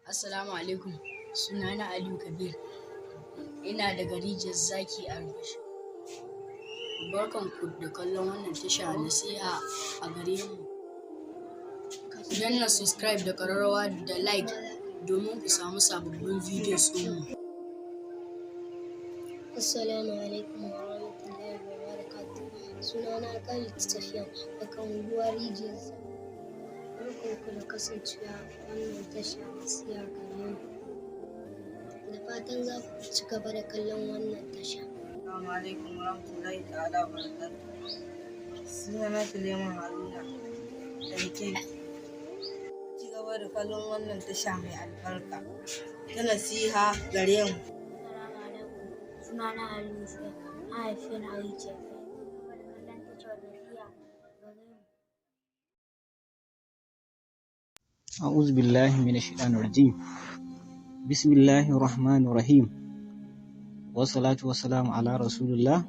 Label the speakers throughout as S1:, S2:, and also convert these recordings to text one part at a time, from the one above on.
S1: Assalamu alaikum. Sunana Aliyu Kabir. Ina daga Rijiyar Zaki a Rubashi. Barkanku da kallon wannan tasha nasiha a gare mu. Ku danna subscribe da ƙararrawa da like domin ku samu sababbin videos ɗinmu.
S2: Assalamu alaikum wa rahmatullahi wa barakatuh. Sunana Khalid Safiyan daga unguwar Rijiyar Zaki. Barkanku da kasancewa a wannan tasha nasiha gare mu. Da fatan za ku ci gaba da kallon wannan tasha.
S3: Assalamu alaikum warahmatullahi ta'ala wa barakatuh. Sunana Suleiman Haruna daga Kebbi. Ci gaba da kallon wannan tasha mai albarka ta nasiha gare mu.
S2: Assalamu alaikum. Sunana Aliyu Shuaib. An haife ni a Rijiyar Zaki. Gaba da kallon tashar nasiha gare mu.
S4: أعوذ بالله من الشيطان الرجيم. بسم الله الرحمن الرحيم، والصلاة والسلام على رسول الله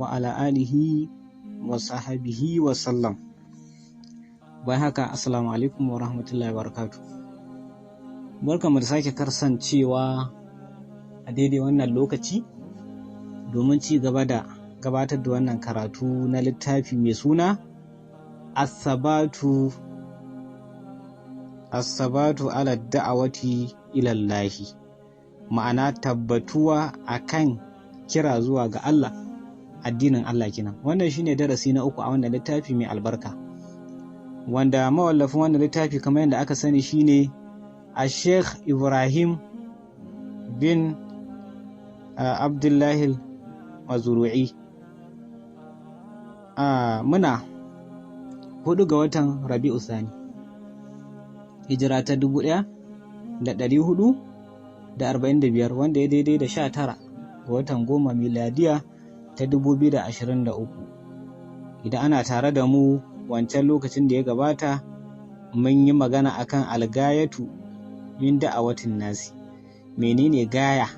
S4: وعلى آله وصحبه وسلم. Bayan haka, assalamu alaikum wa rahmatullahi wa barakatuh. Barkanmu da sake kasancewa a daidai wannan lokaci domin ci gaba da gabatar da wannan karatu na littafi mai suna As-sabatu ala da'awati ilallahi, ma'ana tabbatuwa akan kira zuwa ga Allah, addinin Allah kenan. Wannan shine darasi na uku a wannan littafi mai albarka, wanda mawallafin wannan littafi, kamar yadda aka sani, shine a Sheikh Ibrahim bin Abdullahi Mazuru'i. Muna 4 ga watan Rabi'u Sani, hijira ta 1445, wanda ya daidai da 19 ga watan 10, miladiya ta 2023. Idan ana tare da mu wancan lokacin da ya gabata, mun yi magana akan algayatu min da'awatin nasi, menene gaya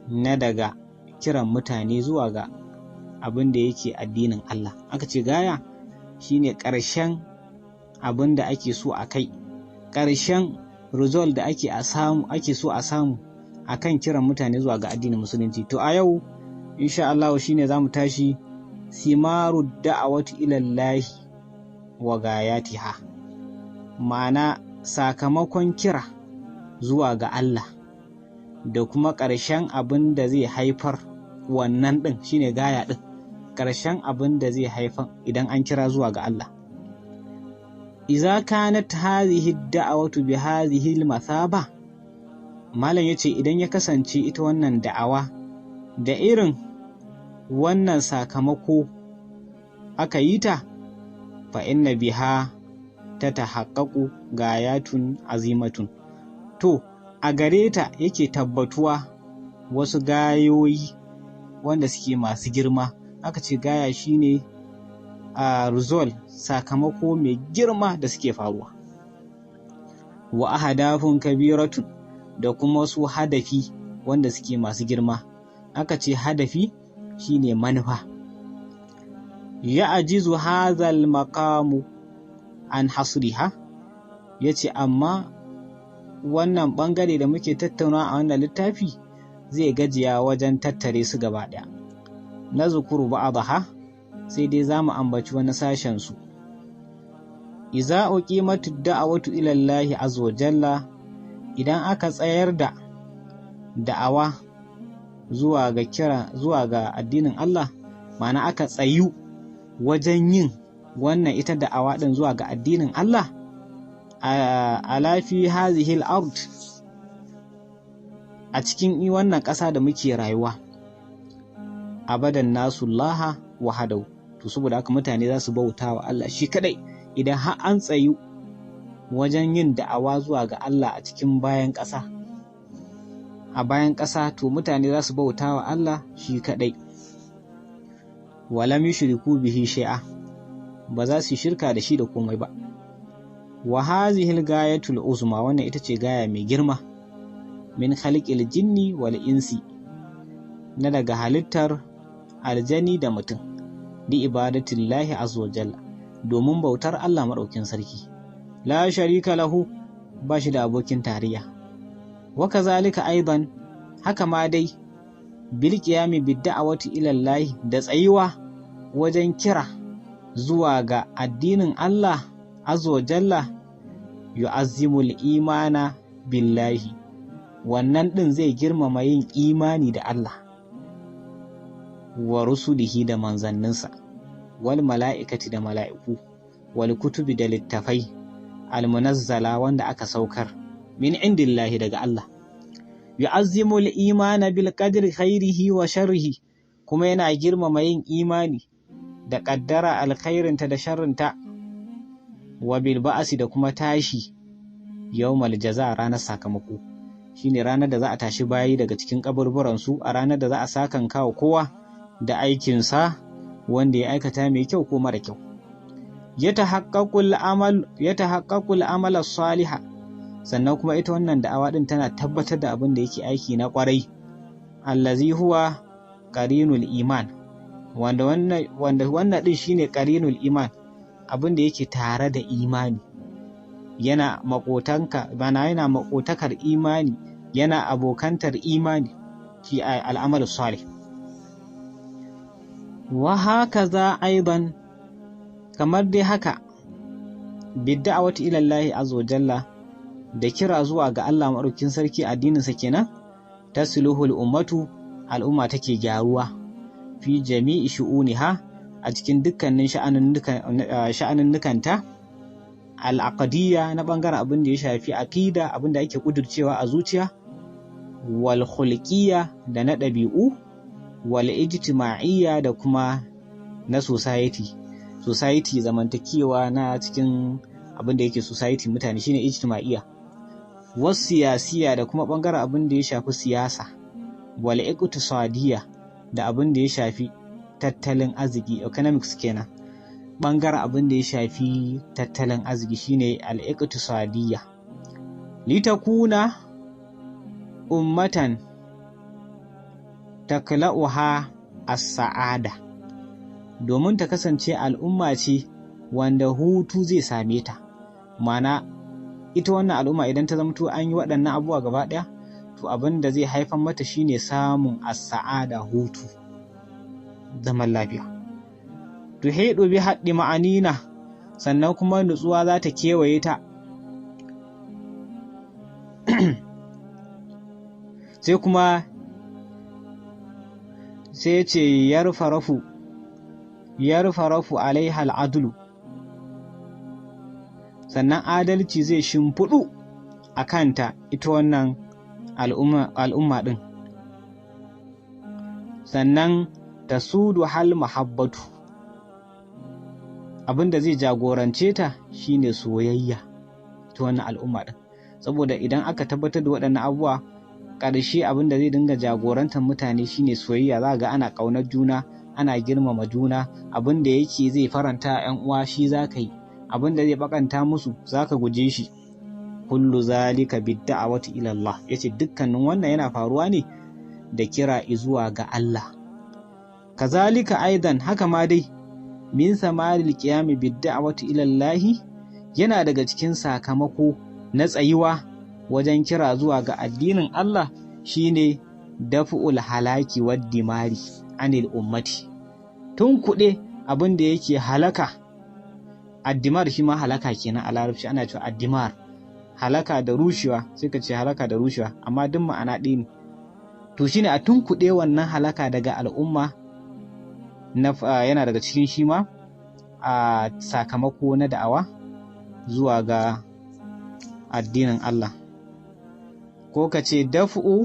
S4: na daga kiran mutane zuwa ga abin da yake addinin Allah. Aka ce gaya shine ƙarshen abin da ake so a kai, ƙarshen result da ake a samu ake so a samu akan kiran mutane zuwa ga addinin Musulunci. To, a yau insha Allah shine zamu tashi simaru da'awati ilallahi wa gayatiha, ma'ana sakamakon kira zuwa ga Allah da kuma ƙarshen abin da zai haifar. Wannan ɗin shine gaya ɗin, ƙarshen abin da zai haifar idan an kira zuwa ga Allah. Iza kanat hadhihi da'awatu bi hadhihi al-mathaba, malam yace idan ya kasance ita wannan da'awa da irin wannan sakamako aka yi ta, fa inna biha ta tahaqqaqu gayatun azimatun, to a gare ta yake tabbatuwa wasu gayoyi wanda suke masu girma. Aka ce gaya shine a result, sakamako mai girma da suke faruwa, wa ahadafun kabiratun, da kuma wasu hadafi wanda suke masu girma. Aka ce hadafi shine manufa. Ya ajizu hazal maqamu an hasriha, yace amma wannan bangare da muke tattauna a wannan littafi zai gajiya wajen tattare su gaba ɗaya. Na zukuru ba'daha, sai dai za mu ambaci wani sashen su. Iza uqimatu da'awatu ila Allah azza wa jalla, idan aka tsayar da da'awa zuwa ga kira zuwa ga addinin Allah, ma'ana aka tsayu wajen yin wannan ita da'awa din zuwa ga addinin Allah, ala fi hazihi al-ard, a cikin wannan ƙasa da muke rayuwa, abadan nasu laha wahadau. To, saboda haka mutane za su bauta wa Allah shi kadai idan har an tsayu wajen yin da'awa zuwa ga Allah a cikin bayan ƙasa. A bayan ƙasa to mutane za su bauta wa Allah shi kaɗai. Walam yushriku bihi shay'a, ba za su shirka da shi da komai ba. Wa hazihil gayatul uzma, wannan ita ce gaya mai girma, min khalqil jinni wal insi, na daga halittar aljani da mutum, li ibadatillahi azza wa jalla, domin bautar Allah maɗaukin sarki. La sharika lahu, ba shi da abokin tarayya. Wa kazalika aidan, haka ma dai, bil qiyami bid da'awati ila Allah, da tsayuwa wajen kira zuwa ga addinin Allah azza wa jalla, yu'azzimul imana billahi, wannan din zai girmama yin imani da Allah wa rusulihi, da manzanninsa, wal mala'ikati, da mala'iku, wal kutubi, da littafai, almunazzala, wanda aka saukar, min indillahi, daga Allah. Yu'azzimu al-imana bil qadri khairihi wa sharrihi, kuma yana girmama yin imani da kaddara alkhairinta da sharrinta, wa bil ba'si, da kuma tashi, yawmal jaza, ranar sakamako, shine ranar da za a tashi bayi daga cikin kaburburan su, a ranar da za a sakan kawo kowa da aikinsa wanda ya aikata, mai kyau ko mara kyau. Ya tahaqqaqul amal saliha, sannan kuma ita wannan da'awa din tana tabbatar da abin da yake aiki na kwarai, allazi huwa qarinul iman, wanda wannan din shine qarinul iman, abin da yake tare da imani, yana makotanka bana, yana makotakar imani, yana abokantar imani, shi al'amal salih. Wa hakaza aidan, kamar dai haka, bidda'awati ila Allah azza wa jalla, da kira zuwa ga Allah maɗaukin sarki, addininsa kenan, tasluhul ummatu, al'umma take gyaruwa, fi jami'i shu'uniha, a cikin dukkanin sha'anin nukanta, al'aqadiyya, na bangaren abin da ya shafi aqida, abin da ake kudurcewa a zuciya, wal khulqiyya, da na ɗabi'u, wal ijtima'iyya, da kuma na society, zamantakewa na cikin abin da yake society mutane, shine ijtima'iyya, wasu siyasiya, da kuma bangaren abin da ya shafi siyasa, wal iqtisadiyya, da abin da ya shafi tattalin arziki, economics kenan, bangaren abin da ya shafi tattalin arziki shine al iqtisadiyya. Litakuna ummatan takla'uha as-sa'ada, domin ta kasance al'umma ce wanda hutu zai same ta. Mana ita wannan al'umma idan ta zamto an yi waɗannan abubuwa gaba ɗaya, to abin da zai haifar mata shine samun as-sa'ada, hutu, zaman lafiya. Tuhidu bi haɗɗi ma'anina, sannan kuma nutsuwa za ta kewaye ta. Sai kuma sai ce yarfarafu alaiha al'adlu, sannan adalci zai shimfiɗu a kanta, ita wannan al'umma ɗin. Sannan ta sudu hal mahabbatu, abin da zai jagorance ta shine soyayya ta wannan al'umma ɗin, saboda idan aka tabbatar da waɗannan abubuwa, ƙarshe abin da zai dinga jagorantar mutane shine soyayya. Za ga ana ƙaunar juna, ana girmama juna. Abin da yake zai faranta 'yan uwa shi za ka yi, abin da zai bakanta musu za ka guje shi. Kullu zalika bidda'awati ila Allah, yace dukkanin wannan yana faruwa ne da kira zuwa ga Allah. Kazalika aidan, haka ma dai, min samaril qiyami bidda'awati ila Allah, yana daga cikin sakamako na tsayuwa wajen kira zuwa ga addinin Allah shine daf'ul halaki wad dimari anil ummati, tun kuɗe abin da yake halaka. Addimar shi ma halaka kenan, a Larabci ana cewa addimar, halaka da rushewa, sai ka ce halaka da rushewa, amma duk ma'ana ɗaya ne. To shine a tunkuɗe wannan halaka daga al'umma na yana daga cikin shi ma a sakamako na da'awa zuwa ga addinin Allah. Ko ka ce daf'u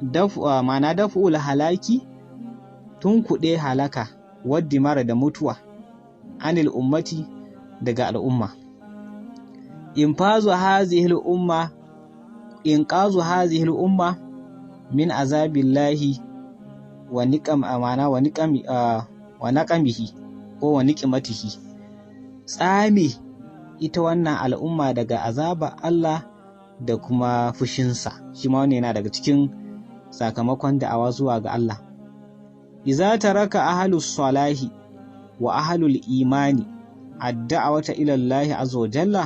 S4: daf'u, ma'ana daf'ul halaki, tunkuɗe halaka, waddi mara, da mutuwa, anil ummati, daga al'umma. Infazu hazihi al-umma inqazu hazihi al-umma min azabillahi wa niqam amana wa niqam wa naqamihi ko wa niqmatihi, tsame ita wannan al'umma daga azaba Allah da kuma fushinsa. Shi ma wannan yana daga cikin sakamakon da'awa zuwa ga Allah. Iza taraka ahlus salahi wa ahlul imani ad-da'wata ila Allah azza wa jalla,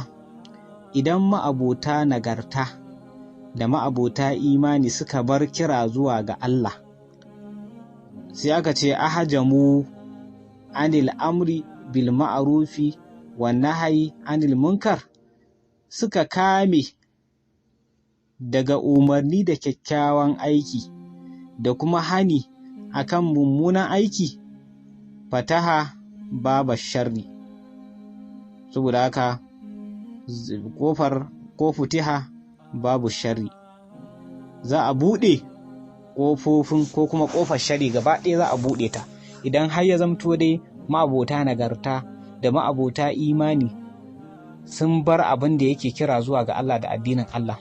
S4: idan ma'abota nagarta da ma'abota imani suka bar kira zuwa ga Allah, sai aka ce ahajamu anil amri bil ma'rufi wa nahyi anil munkar, suka kame daga umarni da kyakkyawan aiki da kuma hani akan mummunan aiki, fataha baba sharri. Saboda haka kofar ko futiha babu sharri, za a buɗe ƙofofin ko kuma ƙofar sharri gaba ɗaya za a buɗe ta idan har ya zamto dai ma'abota nagarta da ma'abota imani sun bar abin da yake kira zuwa ga Allah da addinin Allah.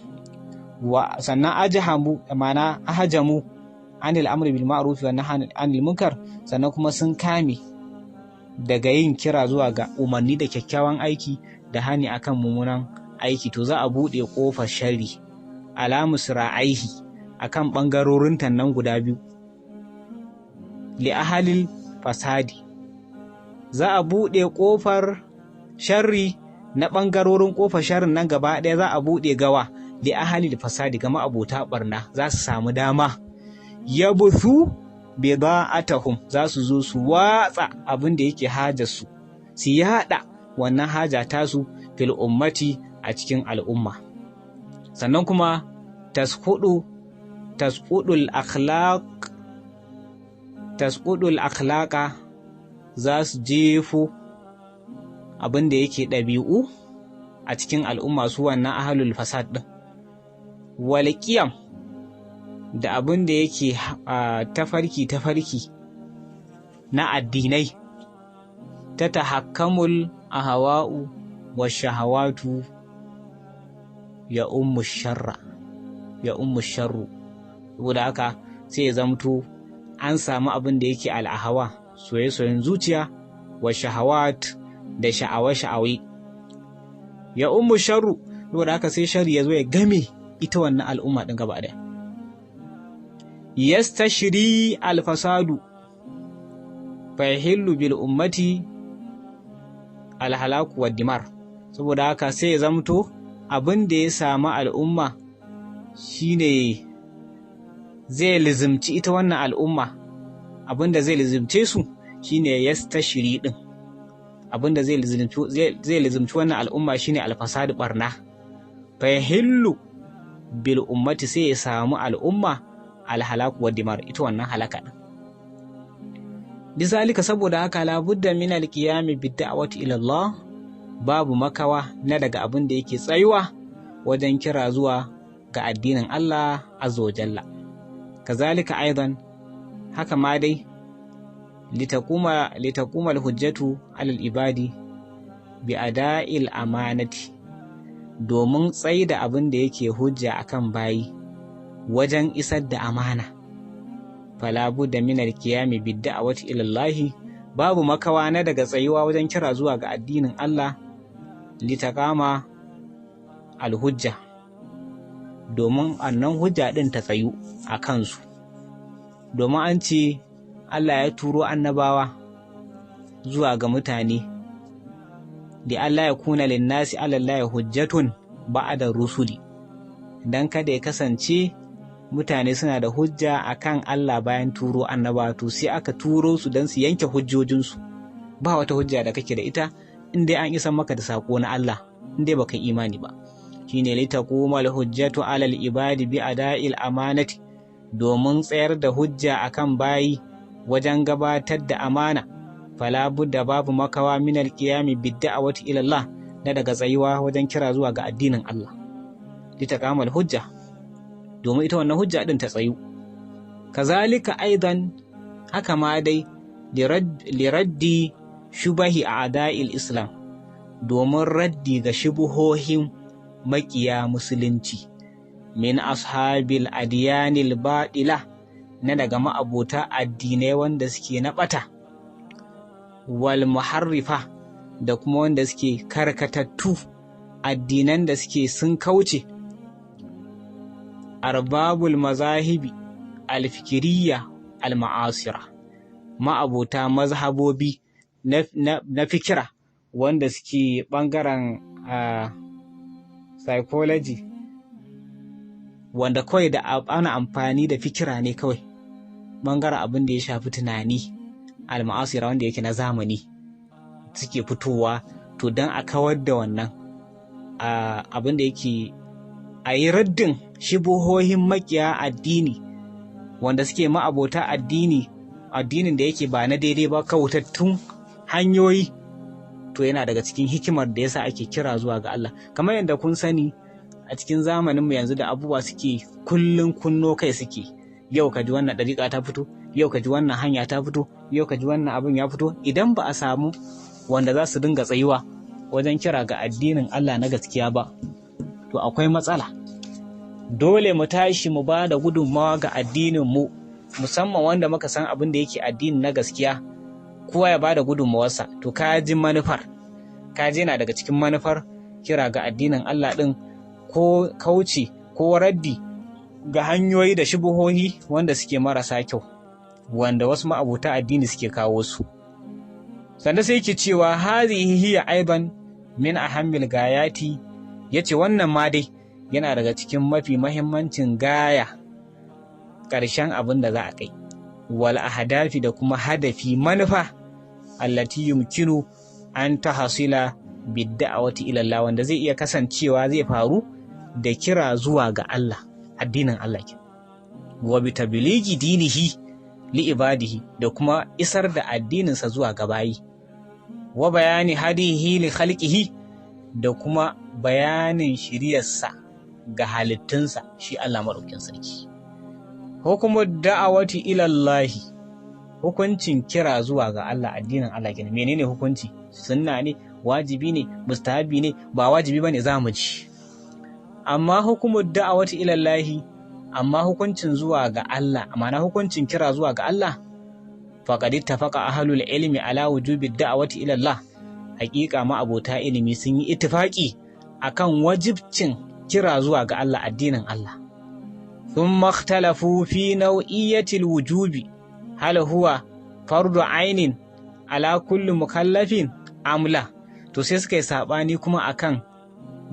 S4: Wa sannan ajahamu ma'ana ahajamu anil amri bil ma'ruf wa nahyi anil munkar, sannan kuma sun kame daga yin kira zuwa ga umarni da kyakkyawan aiki da hani akan mummunan aiki, to za a buɗe ƙofar sharri alamus ra'aihi akan ɓangarorin nan guda biyu li ahalil fasadi. Za a buɗe ƙofar sharri na ɓangarorin ƙofar sharrin nan gaba ɗaya za a buɗe gawa li ahalil fasadi ga ma'abota ɓarna, za su samu dama yabuthu bida'atahum, za su zo su watsa abin da yake hajarsu, su yaɗa wannan haja tasu fil ummati a cikin al'umma. Sannan kuma tasqudul akhlaq tasqudul akhlaqa, za su jefo abin da yake ɗabi'u a cikin al'umma su wannan ahlul fasad ɗin. Wal qiyam, da abin da yake tafarki tafarki na addinai, ta tahakkamul ahwa'u wa shahawatu ya ummu sharra ya ummu sharru. Saboda haka sai ya zamto an samu abin da yake al'ahawa, soye-soyen zuciya, wa shahawat da sha'awa-sha'awi, ya ummu sharru. Saboda haka sai sharri ya zo ya game ita wannan al'umma ɗin gaba ɗaya. Yastashri alfasadu fa yahillu bil ummati alhalaku wa dimar. Saboda haka sai ya zamto abin da ya samu al'umma shine zai lizimci ita wannan al'umma, abin da zai lizimce su shine yastashri din, abin da zai lizimci wannan al'umma shine alfasadu barna. Fa yahillu bil ummati, sai ya samu al'umma alhalaku wa dimar, ita wannan halaka din. Lizalika, saboda haka labudda min alqiyami bid-da'wati ila Allah, babu makawa na daga abin da yake tsayuwa wajen kira zuwa ga addinin Allah azza wa jalla. Kazalika aidan, haka ma dai litaquma al-hujjatu alal ibadi bi ada'il amanati, domin tsaida abin da yake hujja akan bayi wajen isar da amana. Fala budda min alqiyami bid-da'wati ila Allah, babu makawa na daga tsayuwa wajen kira zuwa ga addinin Allah, litaqama alhujja, domin annan hujja din ta tsayu a kansu. Domin an ce Allah ya turo annabawa zuwa ga mutane, li Allah ya kuna linnasi ala Allah hujjatun ba'da rusuli, dan kada ya kasance mutane suna da hujja akan Allah bayan turo annabawa. To sai aka turo su don su yanke hujjojinsu. Ba wata hujja da kake da ita in dai an isa maka da sako na Allah, in dai baka imani ba. Shine litaquma al-hujjatu ala al-ibadi bi ada'il amanati, domin tsayar da hujja akan bayi wajen gabatar da amana. Fala budda, babu makawa, min al-qiyami bid-da'wati ila Allah, na daga tsayuwa wajen kira zuwa ga addinin Allah. Litaqama al-hujja, domin ita wannan hujja din ta tsayu. Kazalika aidan, haka ma dai liraddi shubahi a'da'il islam, domin raddi ga shubuhohin maƙiya musulunci, min ashabil adiyanil baɗila, na daga ma'abota addinai wanda suke na ɓata, wal muharrifa, da kuma wanda suke karkatattu, addinan da suke sun kauce, arbabul mazahibi alfikiriya alma'asira, ma'abota mazhabobi na fikira wanda suke ɓangaren psychology, wanda kawai da ana amfani da fikira ne kawai ɓangaren abin da ya shafi tunani, alma'asira wanda yake na zamani suke fitowa. To don a kawar da wannan abin da yake a yi raddin shibohohin makiya addini wanda suke ma'abota addini, addinin da yake ba na daidai ba, kautattun hanyoyi. To yana daga cikin hikimar da yasa ake kira zuwa ga Allah. Kamar yadda kun sani, a cikin zamaninmu yanzu da abubuwa suke kullun kunno kai suke, yau ka ji wannan ɗariƙa ta fito, yau ka ji wannan hanya ta fito, yau ka ji wannan abin ya fito. Idan ba a samu wanda za su dinga tsayuwa wajen kira ga addinin Allah na gaskiya ba, to akwai matsala. Dole mu tashi mu ba da gudunmawa ga addinin mu, musamman wanda muka san abin da yake addini na gaskiya, kowa ya ba da gudunmawarsa. To ka ji manufar, ka ji yana daga cikin manufar kira ga addinin Allah ɗin, ko kauce ko raddi ga hanyoyi da shubuhohi wanda suke marasa kyau, wanda wasu ma'abota addini suke kawo su. Sannan sai yake cewa hazihi hiya aiban min ahammil gayati, yace wannan ma dai yana daga cikin mafi mahimmancin gaya, ƙarshen abin da za a kai, wal ahdafi, da kuma hadafi, manufa, allati yumkinu an tahasila bidda'awati ila Allah, wanda zai iya kasancewa zai faru da kira zuwa ga Allah, addinin Allah ke, wa bi tabligi dinihi li ibadihi, da kuma isar da addininsa zuwa ga bayi, wa bayani hadihi li khalqihi, da kuma bayanin shiriyarsa ga halittunsa shi Allah maɗaukin sarki. Hukumar da'awati ilallahi, hukuncin kira zuwa ga Allah, addinin Allah kenan. Menene hukunci? Sunna ne, wajibi ne, mustahabi ne, ba wajibi bane, za mu ci. Amma hukumar da'awati ilallahi, amma hukuncin zuwa ga Allah, ma'ana hukuncin kira zuwa ga Allah, faqad ittafaqa ahlul ilmi ala wujubi da'awati ila Allah. Haƙiƙa ma'abota ilimi sun yi ittifaqi akan wajibcin kira zuwa ga Allah, addinin Allah. Thumma ikhtalafu fi naw'iyyati wujubi, hal huwa fardu ainin ala kulli mukallafin am la. To sai suka yi sabani kuma akan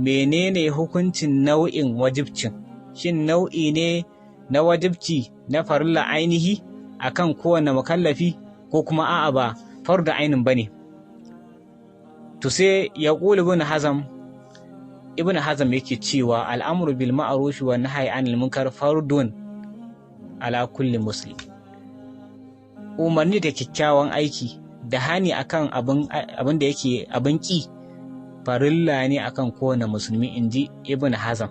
S4: menene hukuncin nau'in wajibcin. Shin nau'i ne na wajibci na farilla ainihi akan kowane mukallafi, ko kuma a'a ba fardu ainin bane? To sai ya ƙuli ibn Hazam, Ibn Hazam yake cewa al'amru bil ma'ruf wa nahyi anil munkar fardun ala kulli muslim. Umarni da kyakkyawan aiki da hani akan abin da yake abin ki farilla ne akan kowane musulmi, inji Ibn Hazam.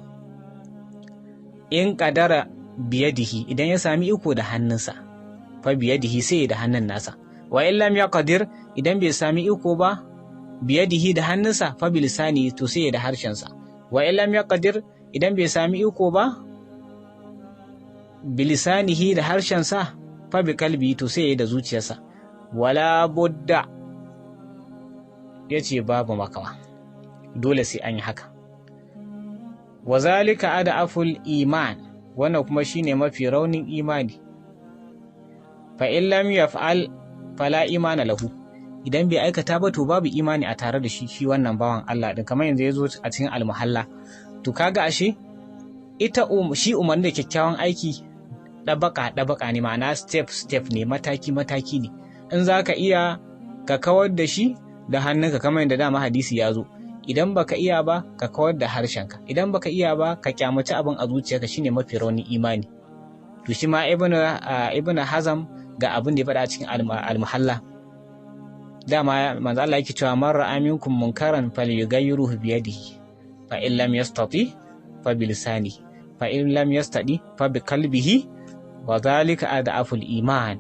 S4: In qadara biyadihi, idan ya sami iko da hannunsa, fa biyadihi, sai da hannun nasa. Wa in lam yaqdir, idan bai sami iko ba biyadihi, da hannunsa, fa bilisani, to sai da harshensa. Wa in lam yaqdir, idan bai sami iko ba bilisanihi, da harshensa, fa bi kalbi, to sai da zuciyarsa. Wala budda, yace babu makawa, dole sai an yi haka. Wa zalika adaful iman, wannan kuma shine mafi raunin imani. Fa in lam yaf'al fala imana lahu, idan bai aikata ba to babu imani a tare da shi, shi wannan bawan Allah din, kamar yanzu ya zo a cikin almuhalla. To kaga ashe ita shi umarni da kyakkyawan aiki ɗabaka ɗabaka ne, ma'ana step step ne, mataki mataki ne. In za ka iya ka kawar da shi da hannunka, kamar yadda dama hadisi ya zo, idan baka iya ba ka kawar da harshenka, idan baka iya ba ka kyamaci abin a zuciyarka, shine mafi raunin imani. To shi ma Ibnu Hazam ga abin da ya faɗa cikin almuhalla. Dama manzo Allah yake cewa man ra'a minkum munkaran falyughayyiruhu bi yadihi, fa in lam yastati fa bi lisanihi, fa in lam yastati fa bi qalbihi, wa dhalika adaful iman.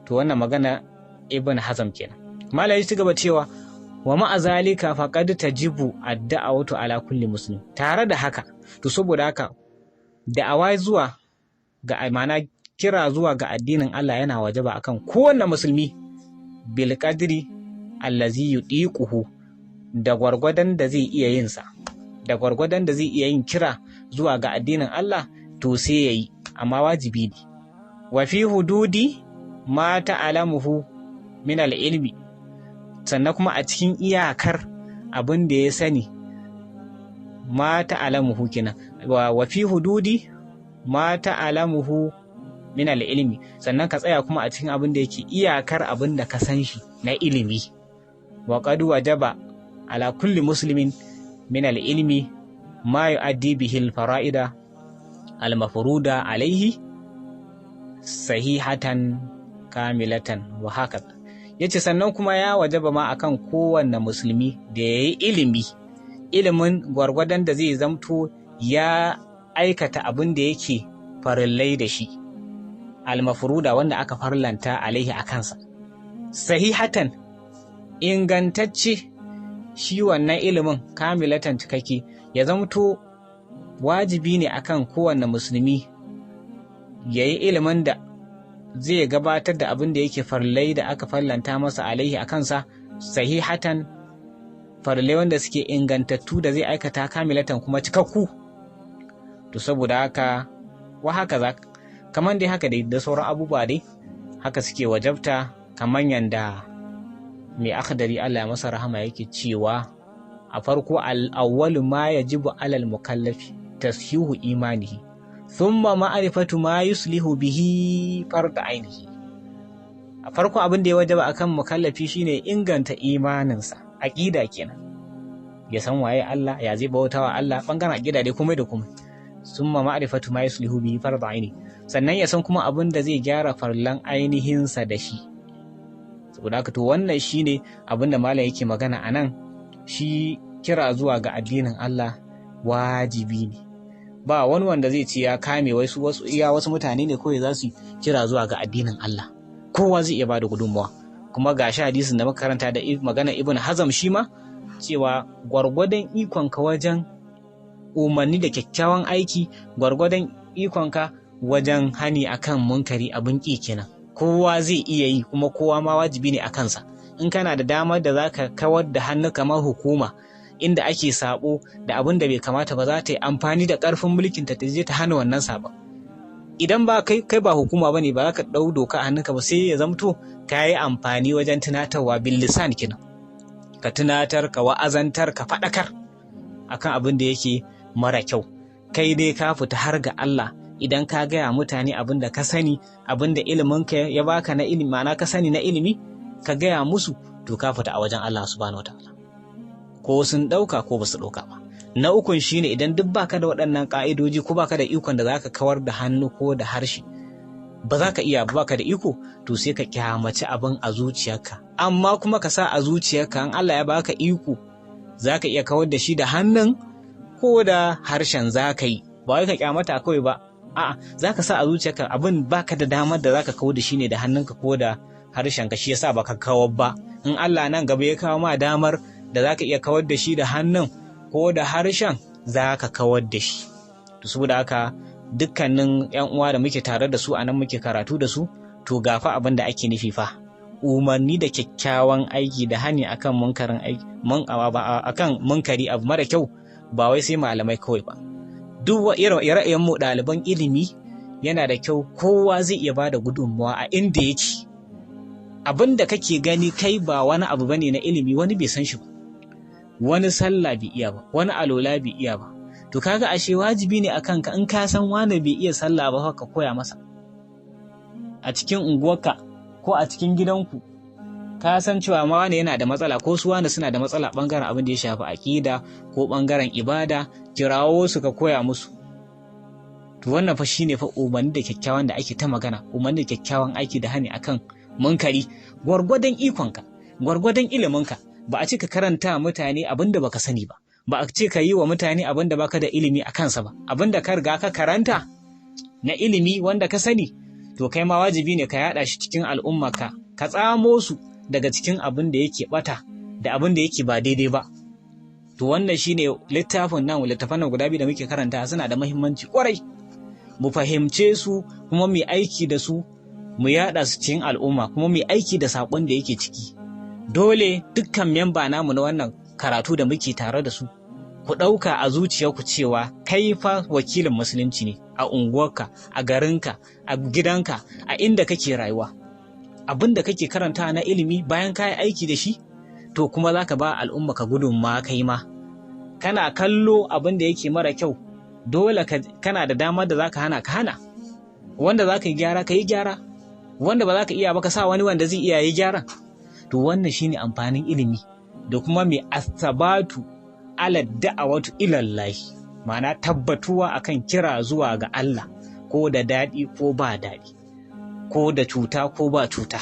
S4: To wannan magana Ibn Hazm kenan. Malai ci gaba cewa Wa ma'a zalika faqad tajibu ad-da'watu ala kulli muslim. Tare da haka, to saboda haka da'awa zuwa ga ma'ana kira zuwa ga addinin Allah yana wajaba akan kowanne musulmi bil qadri allazi yudiquhu, da gwargwadon da zai iya yin sa, da gwargwadon da zai iya yin kira zuwa ga addinin Allah, to sai yayi, amma wajibi ne. Wa fi hududi ma ta'lamuhu min al-ilmi, sannan kuma a cikin iyakar abin da ya sani, ma ta'lamuhu kenan, wa fi hududi ma ta'lamuhu min al-ilmi, sannan ka tsaya kuma a cikin abin da yake iyakar abin da ka san shi na ilimi. Wa qad wajaba ala kulli muslimin min al-ilmi ma yu'addi bihi al-fara'ida al-mafruda alaihi sahihatan kamilatan wa hakaza. Yace sannan kuma ya wajaba ma akan kowanne musulmi da yayi ilimi, ilimin gwargwadon da zai zamto ya aikata abin da yake farillai da shi, almafruda wanda aka farlanta alaihi a kansa, sahihatan ingantacce, shi wannan ilimin kamilatan cikakke, ya zamto wajibi ne akan kowanne musulmi ya yi ilimin da zai gabatar da abin da yake farlai da aka farlanta masa alaihi a kansa, sahihatan farlai wanda suke ingantattu da zai aikata, kamilatan kuma cikakku. To saboda haka wa haka za kamar dai haka dai da sauran abubuwa dai haka suke wajabta, kamar yanda mai akhdari Allah ya masa rahama yake cewa a farko al-awwalu ma yajibu alal mukallafi tashihu imanihi thumma ma'rifatu ma yuslihu bihi farda ainihi. A farko abin da ya wajaba akan mukallafi shine inganta imaninsa, aqida kenan, ya san waye Allah, ya zai bautawa Allah, bangaren aqida dai komai da komai. Summa ma'rifatu ma yuslihu bihi farda ainihi, sannan ya san kuma abin da zai gyara farlan ainihinsa da shi. Saboda haka to wannan shine abin da malam yake magana a nan. Shi kira zuwa ga addinin Allah wajibi ne, ba wani wanda zai ce ya kame wasu wasu iya wasu mutane ne kawai za su kira zuwa ga addinin Allah, kowa zai iya bada gudunmawa. Kuma ga shi hadisin da muka karanta da magana Ibn Hazm shi ma cewa gwargwadon ikonka wajen umarni da kyakkyawan aiki, gwargwadon ikonka wajen hani akan munkari, abin ƙi kenan. Kowa zai iya yi kuma kowa ma wajibi ne a kansa. In kana da damar da zaka kawar da hannu kamar hukuma inda ake sabo da abin da bai kamata ba, za ta yi amfani da ƙarfin mulkin ta je ta hana wannan sabon. Idan ba kai ba hukuma bane, ba za ka ɗau doka a hannunka ba, sai ya zamto ka yi amfani wajen tunatarwa bil lisan kenan, ka tunatar, ka wa'azantar, ka faɗakar akan abin da yake mara kyau. Kai dai ka fita har ga Allah idan ka gaya mutane abin da ka sani, abin da iliminka ya baka na ilimi, ma'ana ka sani na ilimi, ka gaya musu, to ka fita a wajen Allah subhanahu wataala, ko sun ɗauka ko ba su ɗauka ba. Na ukun shine idan duk baka da waɗannan ƙa'idoji ko baka da ikon da zaka kawar da hannu ko da harshe, ba za ka iya ba, baka da iko, to sai ka kyamaci abin a zuciyarka. Amma kuma ka sa a zuciyarka in Allah ya baka iko zaka iya kawar da shi da hannun ko da harshen zaka yi, ba wai ka kyamata kawai ba, a'a, zaka sa a zuciyarka abin baka da damar da zaka kawar da shi ne da hannunka ko da harshenka, shi yasa baka kawar ba. In Allah nan gaba ya kawo ma damar da zaka iya kawar da shi da hannun ko da harshen, zaka kawar da shi. To saboda haka dukkanin yan uwa da muke tare da su a nan muke karatu da su, to gafa abin da ake nufi fa, umarni da kyakkyawan aiki da hani akan munkarin aiki, mun akan munkari, abu mara kyau, ba wai sai malamai kawai ba. Duk ire-iren mu ɗaliban ilimi yana da kyau kowa zai iya bada gudunmawa a inda yake. Abin da kake gani kai ba wani abu bane na ilimi, wani bai san shi ba, wani sallah bai iya ba, wani alola bai iya ba. To kaga ashe wajibi ne akan ka in ka san wani bai iya sallah ba ka koya masa. A cikin unguwarka ko a cikin gidanku ka san cewa ma wani yana da matsala ko su wani suna da matsala bangaren abin da ya shafi aƙida ko bangaren ibada, kirawo su ka koya musu. To wannan fa shine fa umarni da kyakkyawan da ake ta magana, umarni da kyakkyawan aiki da hani akan munkari, gwargwadon ikonka, gwargwadon iliminka. Ba a ce ka karanta mutane abin da baka sani ba, ba a ce ka yi wa mutane abin da baka da ilimi a kansa ba. Abin da ka riga ka karanta na ilimi wanda ka sani, to kai ma wajibi ne ka yaɗa shi cikin al'ummarka, ka tsamo su daga cikin abin da yake bata da abin da yake ba daidai ba. To wannan shine littafin nan, littafan nan guda biyu da muke karanta suna da muhimmanci kwarai. Mu fahimce su kuma mu aiki da su, mu yaɗa su cikin al'umma, kuma mu aiki da saƙon da yake ciki. Dole dukkan memba namu na wannan karatu da muke tare da su, ku ɗauka a zuciyarku cewa kai fa wakilin musulunci ne a unguwarka, a garinka, a gidanka, a inda kake rayuwa. Abin da kake karanta na ilimi, bayan ka yi aiki da shi, to kuma za ka ba al'umma ka gudunma. Kai ma kana kallo abin da yake mara kyau, dole kana da damar da za ka hana, ka hana. Wanda za ka yi gyara, ka yi gyara. Wanda ba za ka iya ba, ka sa wani wanda zai iya yi gyaran. To wannan shine amfanin ilimi, da kuma mai asabatu ala da'awatu ilallahi, ma'ana tabbatuwa akan kira zuwa ga Allah, ko da daɗi ko ba daɗi, ko da cuta ko ba cuta.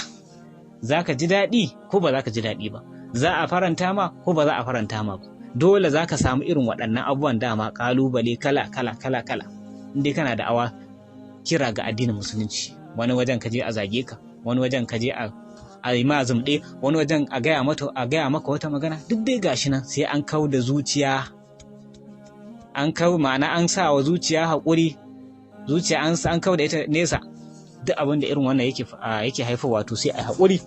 S4: Za ka ji daɗi ko ba za ka ji daɗi ba, za a faranta ma ko ba za a faranta ma ba, dole za ka samu irin waɗannan abubuwan, dama ƙalubale kala kala kala kala in kana da awa kira ga addinin musulunci. Wani wajen ka je a zage ka, wani wajen ka je a yi ma zumɗe, wani wajen a gaya maka wata magana. Duk dai gashi nan, sai an kau da zuciya, an kau, ma'ana an sa wa zuciya haƙuri, zuciya an kau da ita nesa. Duk abin da irin wannan yake haifarwa, to sai a haƙuri.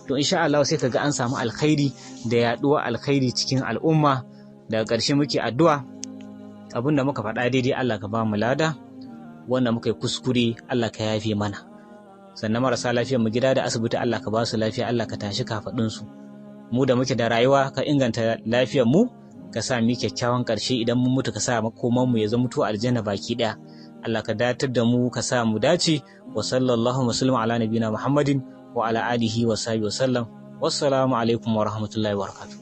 S4: To insha Allah sai kaga an samu alkhairi da yaɗuwa alkhairi cikin al'umma. Daga ƙarshe muke addu'a, abin da muka faɗa daidai, Allah ka ba mu lada. Wanda muka yi kuskure, Allah ka yafe mana. Sannan marasa lafiyar mu gida da asibiti, Allah ka ba su lafiya, Allah ka tashi kafaɗin su. Mu da muke da rayuwa, ka inganta lafiyar mu, ka sa mu kyakkyawan ƙarshe. Idan mun mutu, ka sa makoman mu ya zama mutu aljanna baki ɗaya. Allah ka datar da mu, ka sa mu dace. Wa sallallahu wa sallam ala nabina Muhammadin wa ala alihi wa sahbihi wa sallam. Wassalamu alaikum wa rahmatullahi wa barakatuh.